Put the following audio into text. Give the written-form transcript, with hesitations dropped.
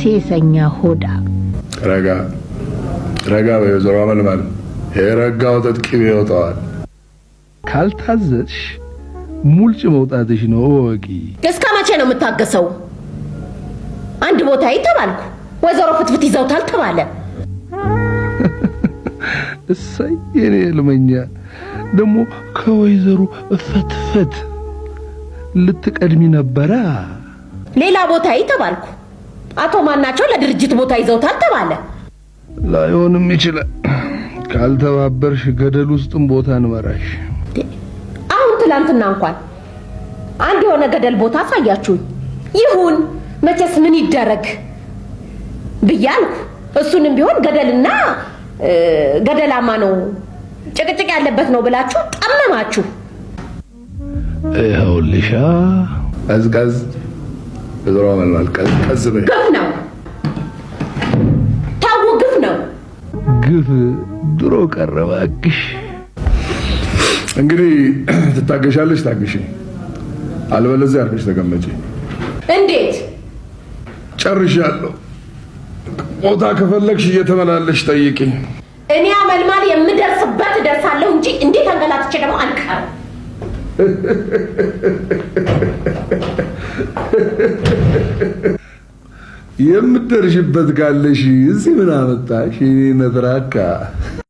ሴሰኛ ሆዳ። ረጋ ረጋ በይ ወይዘሮ አመልማል፣ የረጋ ወተት ቅቤ ይወጣዋል። ካልታዘዝሽ ሙልጭ መውጣትሽ ነው እወቂ። እስከ መቼ ነው የምታገሰው? አንድ ቦታ ተባልኩ፣ ወይዘሮ ፍትፍት ይዘውታል ተባለ። እሰይ የኔ ህልመኛ ደግሞ ከወይዘሮ ፍትፍት ልትቀድሚ ነበራ። ሌላ ቦታ ተባልኩ፣ አቶ ማናቸው ለድርጅት ቦታ ይዘውታል ተባለ። ላይሆንም ይችላል። ካልተባበርሽ ገደል ውስጥም ቦታ እንመራሽ። አሁን ትላንትና እንኳን አንድ የሆነ ገደል ቦታ አሳያችሁኝ። ይሁን መቼስ ምን ይደረግ ብያልኩ። እሱንም ቢሆን ገደልና ገደላማ ነው፣ ጭቅጭቅ ያለበት ነው ብላችሁ ጠመማችሁ። ይኸውልሻ ቀዝቀዝ ወይዘሮ አመልማል ቀዝቀዝ በይ። ግፍ ነው፣ ተው፣ ግፍ ነው። ግፍ ድሮ ቀረ እባክሽ። እንግዲህ ትታገሻለሽ፣ ታግሺ፣ አልበለዚያ አርፈሽ ተቀመጪ። እንዴት? ጨርሻለሁ። ቦታ ከፈለግሽ እየተመላለሽ ጠይቂ። እኔ አመልማል የምደርስበት እደርሳለሁ እንጂ እንዴት አንገላትቼ ደግሞ አልቀርም። የምትደርሽበት ካለሽ እዚህ ምን አመጣሽ? የኔ ነትራካ።